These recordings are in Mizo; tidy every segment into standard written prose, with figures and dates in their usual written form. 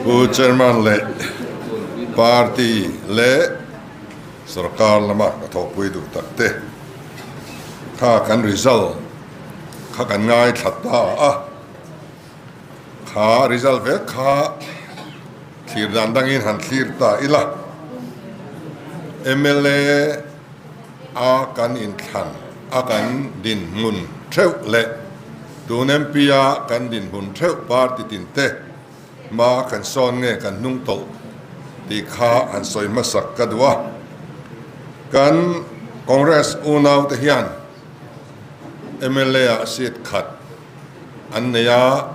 Pu Chairman leh Party leh Sorkar lama ka thawhpui duh tak te kha kan result kha kan ngaithla ta a, kha result vek kha thlir dan dangin han thlir ta ila. Mla a kan inthlan a kan dinhmun theuh leh tun MP a kan dinhmun theuh party tin te hma kan sawn nge kan hnung tawlh tih kha han sawi hmasak ka duh a. Kan Congress unau te hian mla ah seat khat an nei a,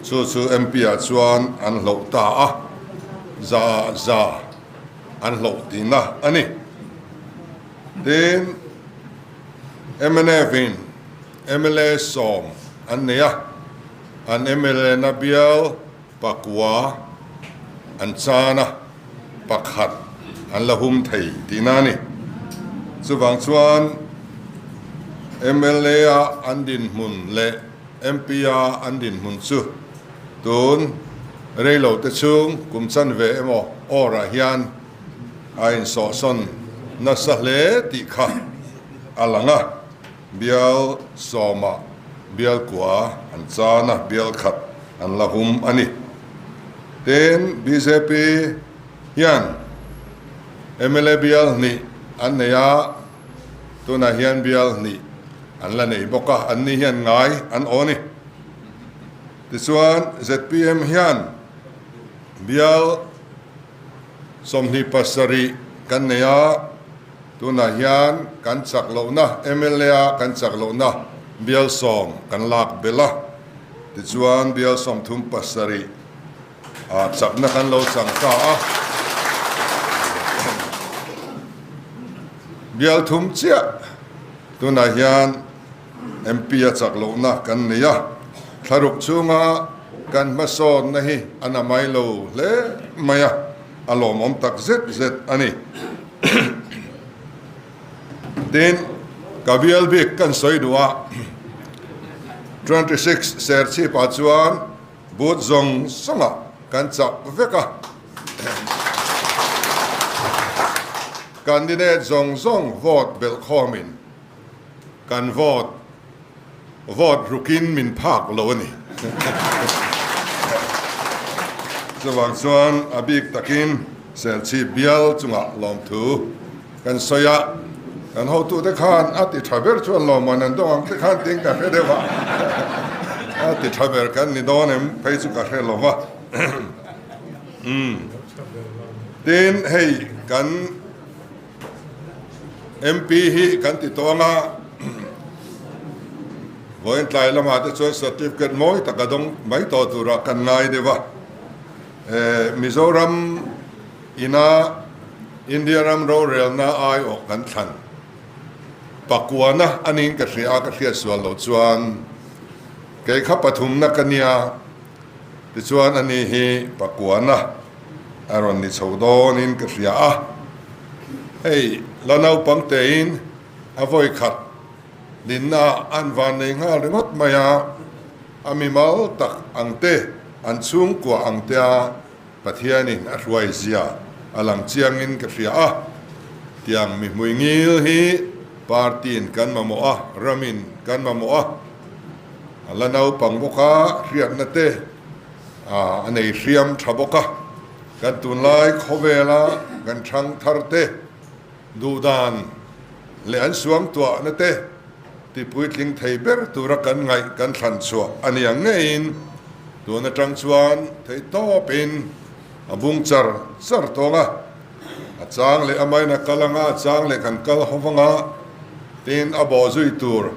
chu chu MP ah chuan an hloh ta a, za ah za an hloh tihna a ni. Tin, mnf in mla 10 an nei a, an mla na bial pakua an chan a, pakhat an la hum thei tihna a ni. Chuvang chuan mla a an dinhmun leh MP a an dinhmun chu tun reilo te chhung kum chanve emaw awrah hian a insawhsawn nasa hle tih kha a lang a, bial sawmah bial kua an chan a, bial khat an la hum a ni. Tin, bjp hian mla bial hnih an nei a, tunah hian bial hnih an la nei bawk a, anni hian ngai an aw a ni. Tichuan, zpm hian bial 27 kan nei a, tunah hian kan chak lohna, mla a kan chak lohna bial 10 kan lak belh a, tichuan bial 37 ah chakna kan lo chang ta a. Bial thum chiah tunah hian MP a chak lohna kan nei a, thlaruk chhunga kan hmasawnna hi a na mai lo hle mai a, a lawmawm tak zet zet a ni. Tin, ka bial bik kan sawi duh a, 26 Serchhip-ah chuan booth zawng zawngah kan chak vek a, candidate zawng zawng vote belhkhawmin Kan vote vote rukin min phak lo a ni. Chuvang chuan a bik takin Serchhip bial chungah lawmthu kan sawi a, kan hotute khan a ti tha ber chuan lawmman an dawng ang te khan tiin ka hre deuh a, a ti tha ber kan ni dawn em phei chu ka hre lo va. Tin, hei kan. MP hi kan ti tawh anga vawiin tlai lamah te chuan certificate mawi tak a dawng mai tawh turah kan ngai deuh a. Mizoram ina India ram rorelna aiawh kan thlan pakuana a niin ka hria a, ka hriat sual loh chuan kei kha pathumna ka nia tichuan ani hi pakuana a rawn ni chho dawnin ka hria a, hei la naupang tein a vawi khat dinna an van nei nghal ringawt mai a, a mimal tak ang te, an chhungkua ang te a Pathianin a hruai zia a lang chiangin ka hria a, tiang mi hmui ngil hi party-in kan mamawh a, ramin kan mamawh a, a la naupang bawk a, hriatna te. A nei hriam tha bawk a, kan tunlai khawvela kan thang thar te duhdan leh an suangtuahna te tipuitling thei ber tura kan ngaih kan thlan chhuah a ni ang ngeiin tun atang chuan theihtawpin a bung char char tawng a, a chang leh amain a kal anga a chang leh kan kal ho vanga tin a bawh zui tur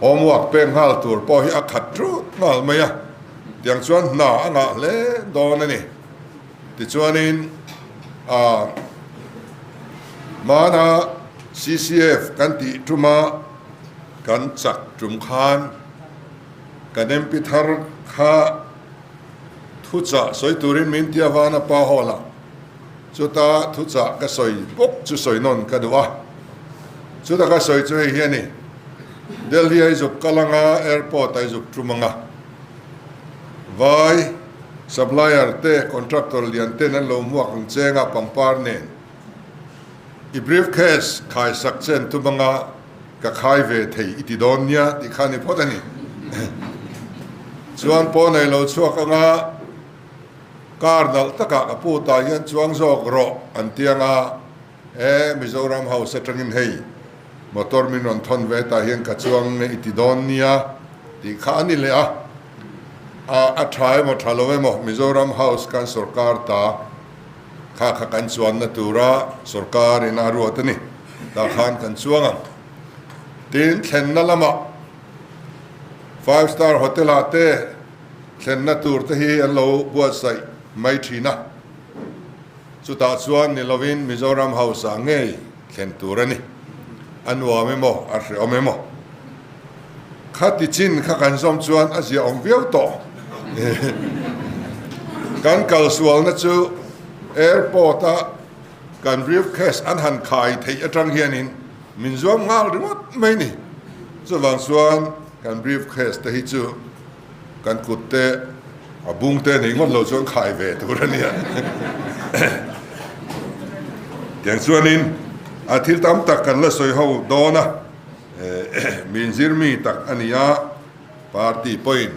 homework pek nghal tur pawh hi a khat thut nghal mai a, tiang chuan hna a ngah hle dawn a ni. Tichuanin a hmana CCF kan tih tuma kan chak tum khan kan MP thar kha Thuchah sawi turin min ti avana pa hawl a, chuta thuchah ka sawi bawk chu sawi nawn ka duh a. Chuta ka sawi chu hei hi a ni, Delhi a i zuk kal anga, airport a i zuk tum anga, vai. Supplier te, contractor lian ten an lo hmuak ang cheng a pangpar nen i briefcase khai sak chen tum anga ka khai ve thei i ti dawn nia tih kha ni phawt a ni. Chuan pawh nei lo chhuak anga car nalh takah ka pu tah hian chuang zawk rawh an ti anga e Mizoram House atangin hei motor min rawn thawn ve tah hian ka chuang nge i ti dawn nia tih kha a ni leh a. A tha emaw tha lo emaw Mizoram House kan sorkar ta kha kha kan chuanna tura sorkar in a ruat a ni. Tah khan kan chuang ang. Tin thlenna lamah Five Star Hotel ah te thlenna tur te hi an lo buatsaih mai thin a. Chutah chuan ni lovin Mizoram House ah ngei thlen tur a ni. A nuam emaw, a hreawm emaw. Khati chin kha kan zawm chuan a ziaawm viau tawh. Kan kalsualna chu airport a kan briefcase an han khai theih atang hianin min zuam nghal ringawt mai ni. Chuvang chuan kan briefcase te hi chu kan kut te a bung te nei ngawt lo chuan khai ve tur a nia. Tiang chuanin a thil tam tak kan la sawi ho dawn a, min zir mi tak a ni a, party pawhin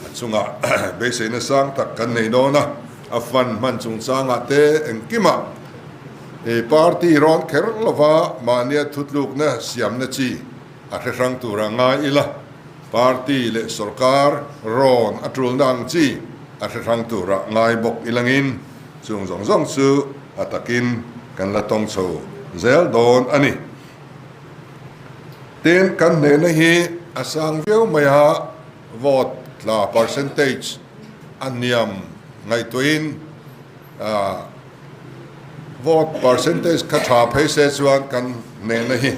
a chungah beiseina sang tak kan nei dawn a, a fund hman chungchangah te engkimah party rawn kher lova mahnia thutlukna siamna chi a hre hrang tura ngai ila, party leh sorkar rawn a tulna ang chi a hre hrang tura ngai bawk ilangin chung zawng zawng chu a takin kan la tawng chho zel dawn a ni. Tin, kan hnehna hi a sang viau mai a, vote tla percentage a hniam ngaihtuahin vote percentage kha tha phei se chuan kan hnehna hi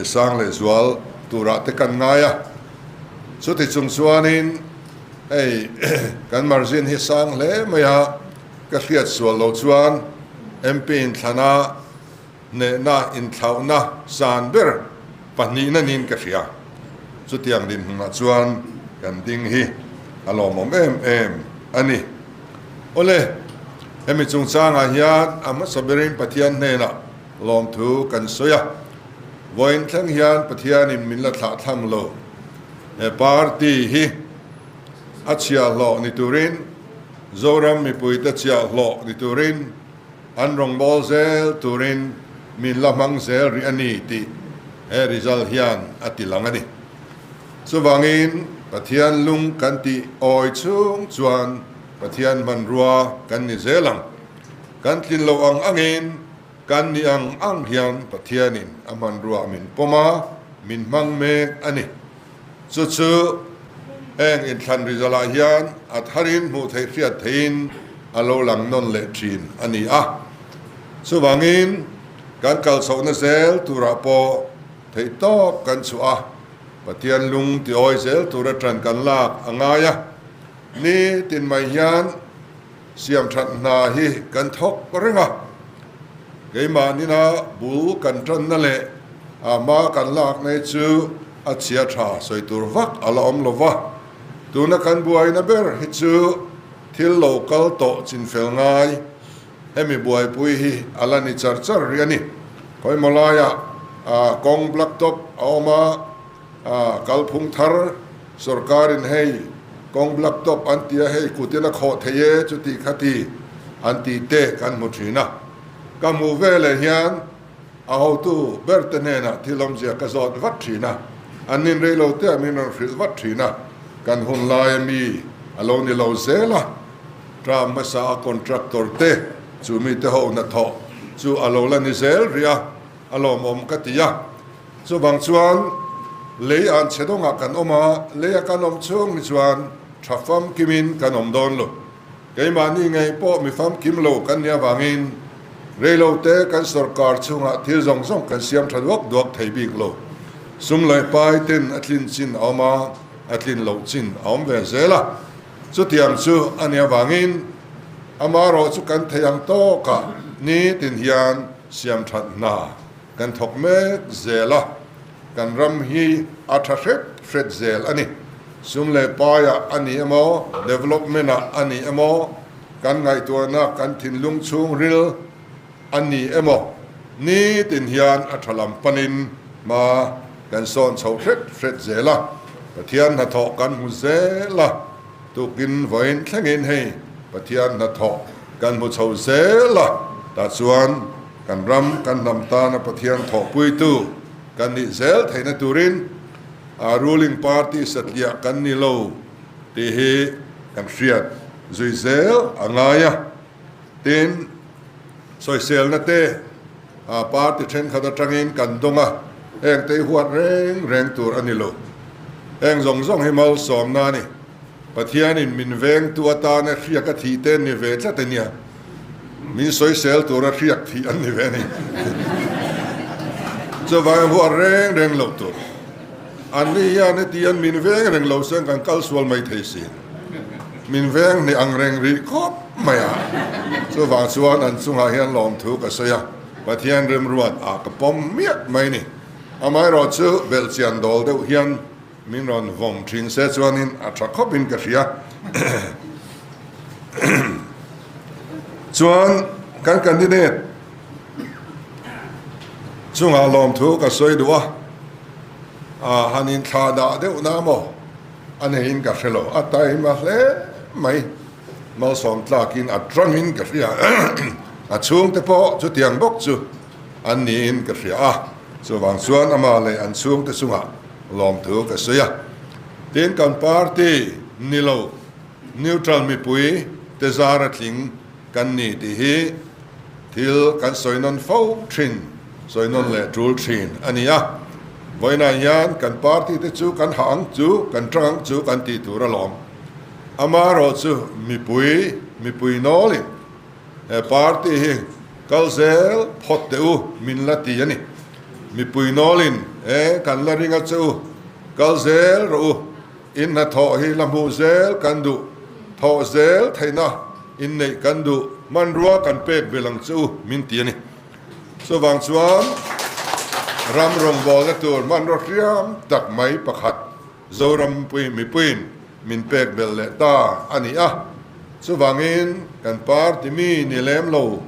Sang leh zual turah te kan ngai a, chuti chung chuanin hei kan margin hi sang hle mai a, ka hriat sual lo chuan MP inthlana hnehna inthlauhna san ber pahnihna niin ka hria. Chutiang dinhmunah chuan kan ding hi a lawmawm em em a ni. Awle, hemi chungchangah hian a hmasa berin Pathian hnenah Lawmthu kan sawi a, vawiin thleng hian Pathianin min la thlah thlang lo. He party hi a chhiahhlawh ni turin, Zoram mipuite chhiahhlawh ni turin, an rawngbâwl zel turin min la hmang zel rih a ni tih he result hian a ti lang a ni. Chuvangin Pathian lung kan tih awi chhung chuan Pathian hmanrua kan ni zel ang. Kan tlin loh ang angin kan ni ang ang hian Pathianin a hmanruah min pawm a, min hmang mek a ni. Chu chu heng inthlan rizalah hian a tharin hmuh theih hriat theihin a lo lang nawn leh thin a ni a. Chuvangin kan kal chhohna zel turah pawh theihtawp kan chhuah a, Pathian lung tiawi zel tura ṭan kan lak a ngai a. Ni tin mai hian Siam that hna hi kan thawk reng a, keimah nina bul kan tanna leh a hma kan lakna hi chu a chhia tha sawi tur vak a la awm lo va, tuna kan buaina ber hi chu thil lo kal tawh chinfel ngai hemi buaipui hi a la ni char char rih a ni. Khawimaw laiah kawng black top a awm a. Kalphung thar sorkarin hei kawng black top an ti a, hei kutin a khawh thei e chuti kha ti an tih te kan hmu thin a. Ka hmuh veleh hian a hotu ber te hnenah thil awmzia ka zawt vat thin a, an nin rei lo te ah min rawn hrilh vat thin a, kan hun laia mi a lo ni lo zel a, term hmasa a contractor te chu mite ho hnathawh chu a lo la ni zel rih a, a lawmawm ka ti a. Chuvang chuan lei an chhe dawngah kan awm a, leia kan awm chhung hi chuan tha famkimin kan awm dawn lo. Keimahni ngei pawh mi famkim lo kan nih avangin reilote kan sorkar chhungah thil zawng zawng kan siam tha duak duak thei bik lo. Sum leh pai ten a tlin chin a awm a, a tlin loh chin a awm ve zel a. Chutiang chu a nih avangin amaherawh chu kan thei ang tawkah nitin hian siam that hna Kan thawk mek zel a, kan ram hi a tha hret hret zel a ni. Sum leh paiah a ni emaw, development ah a ni emaw, kan ngaihtuahna kan thinlung chhungril a ni emaw, nitin hian a tha lam panin hma kan sawn chho hret hret zel a, Pathian hnathawh kan hmu zel a, tukin vawiin thlengin hei Pathian hnathawh kan hmu chho zel a, tah chuan kan ram kan hnam tana Pathian thawhpuitu kan nih zel theihna turin A ruling party satliah kan ni lo tih hi kan hriat zui zel a ngai a. Tin, sawiselna te party thenkhat atangin kan dawng a, heng te hi huat reng reng tur a ni lo. Heng zawng zawng hi malsawmna a ni. Pathianin min vengtu atana hriak a thih te ni ve tlat a nia. Min sawisel tura hriak thih an ni ve a ni. Chuvangin huat reng reng loh tur. An ni hian heti an min veng reng lo sen kan kal sual mai thei sin. Min veng hnih ang reng rih khawp mai a. Chuvang chuan an chungah hian lawmthu ka sawi a, Pathian remruat ah ka pawm miah mai ni. Amaherawh chu belhchian dawl deuh hian Min rawn vawm thin se chuanin a tha khawpin ka hria. Chuan kan candidate chungah lawmthu ka sawi duh a, a han inthlah dah deuh na maw a neiin ka hre lo, a taima hle mai. Malsawm tlakin a tangin ka hria. A chhungte pawh chutiang bawk chu an niin ka hria a, chuvang chuan amah leh an chhungte chungah lawmthu ka sawi a. Tin, kan party ni lo, neutral mipui te zara tling kan ni tih hi thil kan sawi nawn fo thin, sawi nawn leh tul thin a ni a. Vawiinah hian kan party te chu kan hah ang chu, kan tang ang chu kan tih tur alawm. Amaherawhchu mipui, mipui nawlin he party hi kal zel phawt teh u min la ti a ni. Mipui nawlin e kan la ring a che u, kal zel rawh u, in hnathawh hi la hmuh zel kan duh, thawh zel theihna inneih kan duh, hmanrua kan pek belh ang che u min ti a ni. Chuvang chuan ram rawngbawlna tur hmanraw hriam tak mai pakhat Zoram pui mipuiin min pek belh leh ta a ni a, chuvangin kan party mi ni lem lo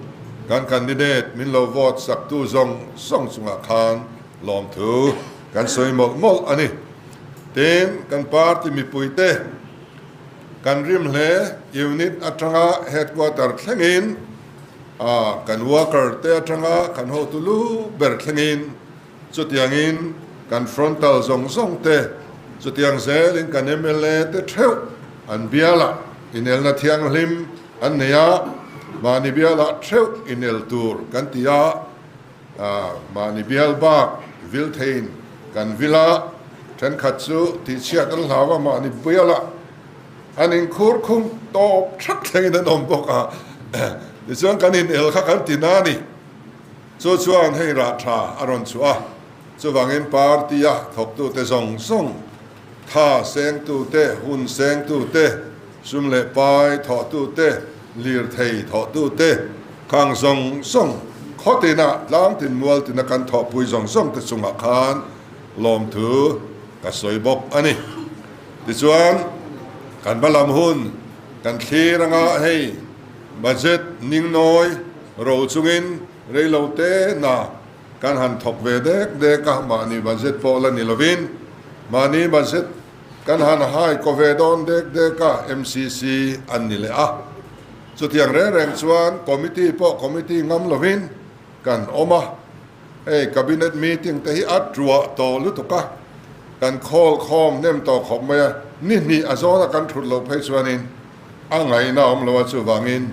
kan candidate min lo vote saktu zawng zawng chungah khan lawmthu kan sawi mawlh mawlh a ni. Tin, kan party mipuite kan rim hle unit atanga headquarter thlengin a kan worker te atanga kan hotu lu ber thlengin Chutiangin kan frontal zawng zawng te, chutiang zelin kan mla te theuh an bialah inelna thianghlim an nei a, mahni bialah theuh inel tur kan ti a, mahni bial bak vil theiin kan vil a, thenkhat chu tihchhiat an hlau a, mahni bialah an inkhur khum tawp thak thlengin an awm bawk a, tichuan kan inel kha kan ti na a ni. Chu chuan hei rah tha a rawn chhuah a, chuvangin party-a thawktute zawng zawng, tha sengtute, hun sengtute, sum leh pai thawhtute, lirthei thawhtute, khang zawng zawng khaw tina tlang tin mual tina kan thawhpui zawng zawngte chungah khan lawmthu ka sawi bawk a ni. Tichuan, kan hma lam hun kan thlir anga hei budget ningnawi Ro chungin reilo te na kan han thawk ve dek dek a, mahni budget pawh la ni lovin mahni budget kan han hai kaw ve dawn dek dek a, MCC an ni leh a. Chutiang reng reng chuan committee pawh committee ngam lovin kan awm a, hei cabinet meeting te hi a tuah tawh lutuk a, kan khawl khawm hnem tawh khawp mai a, ni hnih a zawna kan thut loh phei chuanin A ngaihna awm lo a, chuvangin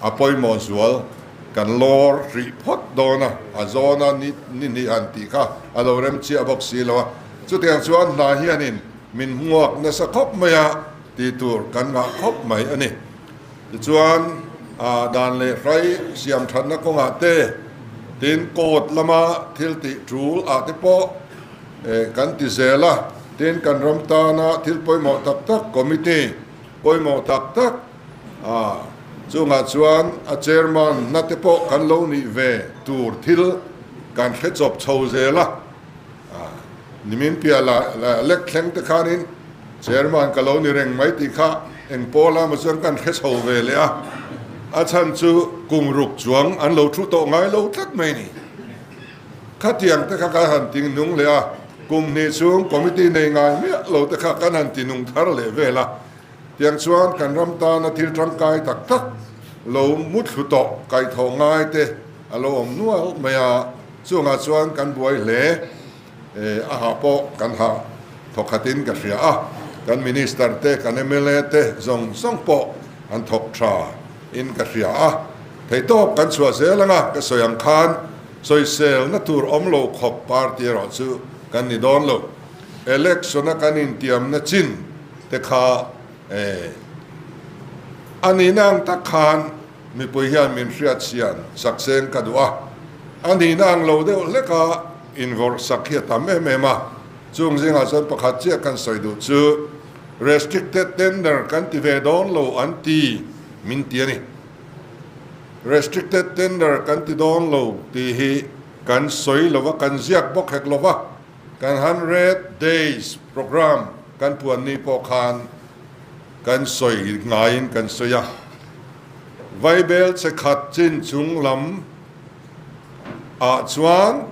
a pawimawh zual kan lawr rih phawt dawn a, a zawna ni ni hnih han tih kha a lo rem chiah bawk si lo a. Chutiang chuan hna hianin min hmuak nasa khawp mai a, tih tur kan ngah khawp mai a ni. Tichuan, dan leh hrai siam thatna kawngah te, tin court lama thil tih tul ah te pawh kan ti zel a, tin kan ram tana thil pawimawh tak tak committee, Pawimawh tak tak a, chungah chuan a chairman na te pawh kan lo nih ve tur thil kan hre chawp chho zel a, nimin piah la lek thleng te khanin Chairman ka lo ni reng mai tih kha eng pawl a maw chuan kan hre chho ve leh a, a chhan chu kum ruk chuang an lo thu tawh ngai lo tlat mai ni. Khatiang te kha kan han ti nung leh a, kum hnih chhung committee nei ngai miah lo te kha kan han ti nung thar leh vel a, tiang chuan kan ram tana thil tangkai tak tak lo muthlu tawh kaihthawh ngai te a lo awm nual mai a, chungah chuan kan buai hle. A hah pawh kan hah thawkhatin ka hria a, kan Minister te, kan mla te zawng zawng pawh an thawk tha in ka hria a, theihtawp kan chhuah zel anga ka sawi ang khan sawiselna tur awm lo khawp party erawh chu kan ni dawn lo. Election a kan intiamna chin te kha a nihna ang tak khan Mipui hian min hriat sian sak seng ka duh a, a nihna ang lo deuh hleka invawrh sak hi a tam em em a, chung zingah chuan pakhat chiah kan sawi duh chu restricted tender kan ti ve dawn lo an ti min ti a ni. Restricted tender kan ti dawn lo tih hi kan sawi lo va, kan ziak bawk hek lo va, kan 100 days programme kan puan ni pawh khan Kan sawi ngaiin kan sawi a, Vaibel che khat chin chung lam ah chuan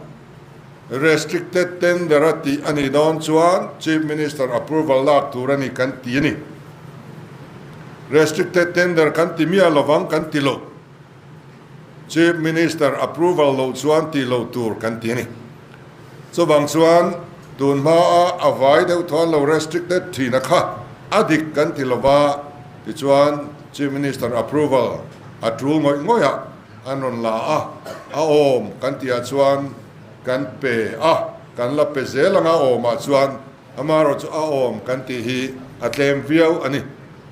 restricted tender a tih a nih dawn chuan Chief Minister approval lak tur a ni kan ti a ni. Restricted tender kan ti miah lovang kan ti lo. Chief Minister approval loh chuan tih loh tur kan ti a ni. Chuvang chuan tun hmaa a vai deuh thawn lo restricted thina kha a dik kan ti lova, tichuan Chief Minister approval a tul ngawih ngawih a, an rawn la a, a awm kan tihah chuan kan pe a, kan la pe zel anga awmah chuan amaherawhchu a awm kan tih hi a tlem viau a ni.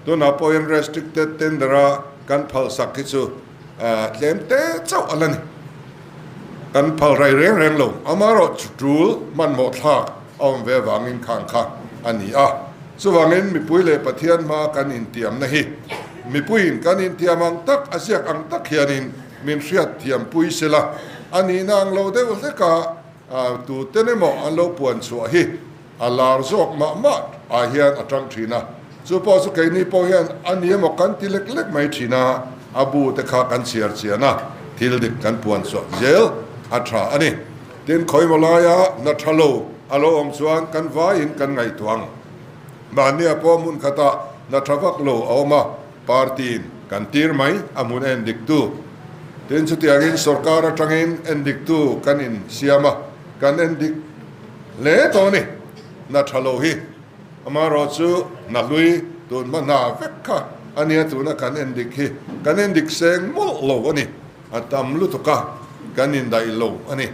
Tunah pawhin restricted tender a kan phal sak hi chu tlem te chauh a la ni. Kan phal rai reng reng lo. Amaherawh tul hmanhmawh thlak a awm ve avangin khang kha a ni a. Chuvangin mipui leh Pathian hma kan intiamna hi mipuiin kan intiam ang tak, a ziak ang tak hianin min hriat thiampui sela a nihna ang lo deuh hlek a, tuten emaw an lo puan chhuah hi A lar zawk mah mah ah hian a tang thin a, chu pawh chu keini pawh hian a ni emaw kan ti lek lek mai thin a, a bu te kha kan chhiar chian a, thil dik kan puan chhuah zel a tha a ni. Tin, khawimaw laia hna tha lo a lo awm chuan kan vaiin kan ngaihtuah ang. Mahnia pawh hmun khatah hna tha vak lo a awm a, party in kan tir mai a hmun en dik tu. Tin, chutiangin sorkar atangin en dik tu kan insiam a, kan en dik. Hle tawh a ni. Hna tha lo hi amaherawh chu hna hlui tun hma hna vek kha a nia tuna kan en dik hi kan en dik seng mawlh lo a ni. A tam lutuk a kan indaih lo a ni.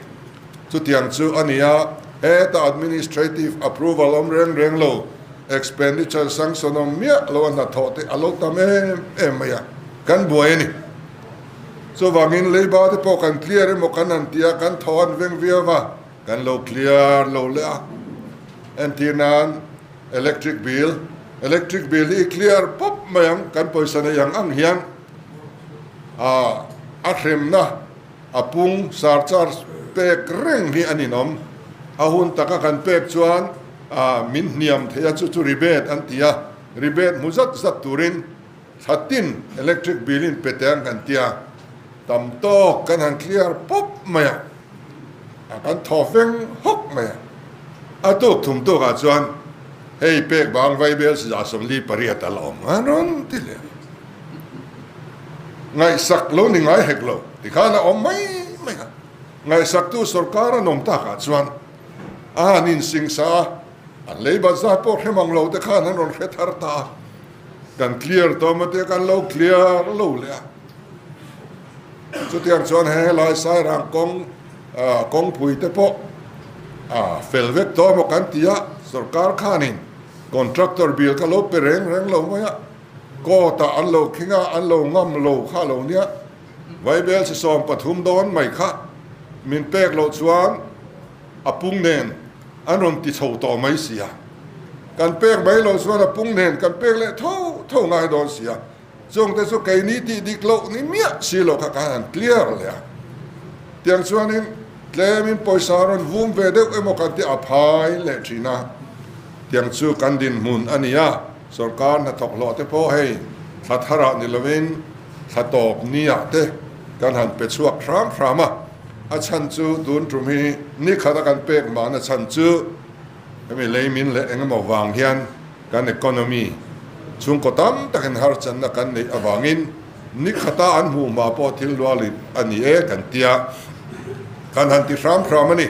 Chutiang chu a nia heta administrative approval awm reng reng lo, expenditure sanction awm miah lo a hnathawh te a lo tam em em mai a, kan buai a ni. Chuvangin leiba te pawh kan clear emaw kan han ti a, kan thaw an veng viau va. Kan lo clear lo leh a, entir nan electric bill, electric bill hi i clear pawp mai ang, kan pawisa nei ang ang hian ah a hremna a pung surcharge pek reng hi a ninawm, a hun taka kan pek chuan ah min hniam thei a, chu chu rebate an ti a, rebate hmu zat zat turin thla tin electric bill in pe teh ang kan ti a, tam tawk kan han clear pawp mai a. A kan thaw feng hawk mai a. A tuk thum tukah chuan hei pek bang vaibel 48 a la awm a rawn ti leh a. Ngaihsak lo ni ngai hek lo tikhan a awm mai mai a. Ngaihsaktu sorkar an awm takah chuan a han insingsa a, an lei bat zat pawh hre mang lo te khan an rawn hre thar ta a. Kan clear tawh maw tia kan lo clear lo leh a. Chutiang chuan he helai Sairang kawng kawngpui te pawh a fel vek tawh emaw kan ti a, sorkar khanin contractor bill kha lo pe reng reng lo mai a, court ah an lo khing a, an lo ngam lo kha lo nia, Vaibel si 13 dawn mai kha min pek loh chuan a pung nen an rawn ti chho tawh mai si a, kan pek mai loh chuan a pung nen kan pek leh tho tho ngai dawn si a. Chungte chu keini tih dik loh ni miah si lo kha kan han clear leh a. Tiang chuanin tlemin pawisa rawn vum ve deuh emaw kan ti a phai leh thin a. Tiang chu kan dinhmun a ni a, sorkar hnathawk hlawh te pawh hei thla tharah ni lovin thla tawp niah te kan han pe chhuak hram hram a. A chhan chu tun tum hi ni khata kan pek mahna chhan chu hemi leimin leh engemaw vang hian kan economy chhungkaw tam takin harchanna kan neih avangin ni khata an hmuh hma pawh thil lualit a ni e kan tia kan han ti hram hram a ni.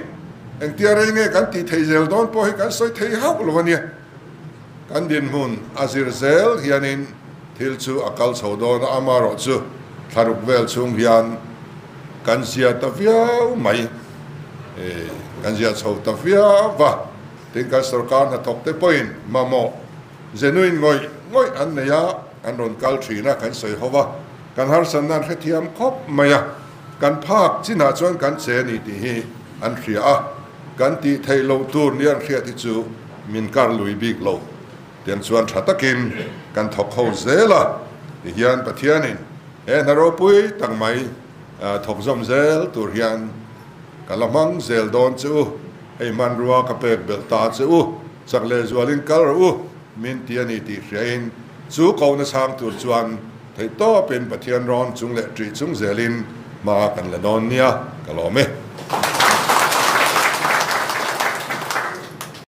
Engtia rei nge kan tih theih zel dawn pawh hi kan sawi thei hauh lo a nia. Kan dinhmun a zir zel hianin thil chu a kal chho dawn a, amaherawh chu thlaruk vel chhung hian kan zia ta viau mai, kan zia chho ta viau va. Tin, kan sorkar hnathawk te pawhin mamawh genuine ngawih ngawih an nei a, an rawn kal thin a, kan sawi ho va, kan harsatna an hrethiam khawp mai a. Kan phak chinah chuan kan che a ni tih hi an hria a, kan tih theih loh tur nia an hriat hi chu min kar lui bik lo. Tiang chuan tha takin kan thawk ho zel a, tihian Pathianin he hna ropui tak mai thawk zawm zel tur hian ka la hmang zel dawn che u, hei hmanrua ka pek belh ta che u, chak leh zualin kal rawh u min ti a ni tih hriain chu kohna chhang tur chuan Theihtawpin Pathian rawn chung leh ṭih chung zelin hma kan la dawn nia, ka lawm e.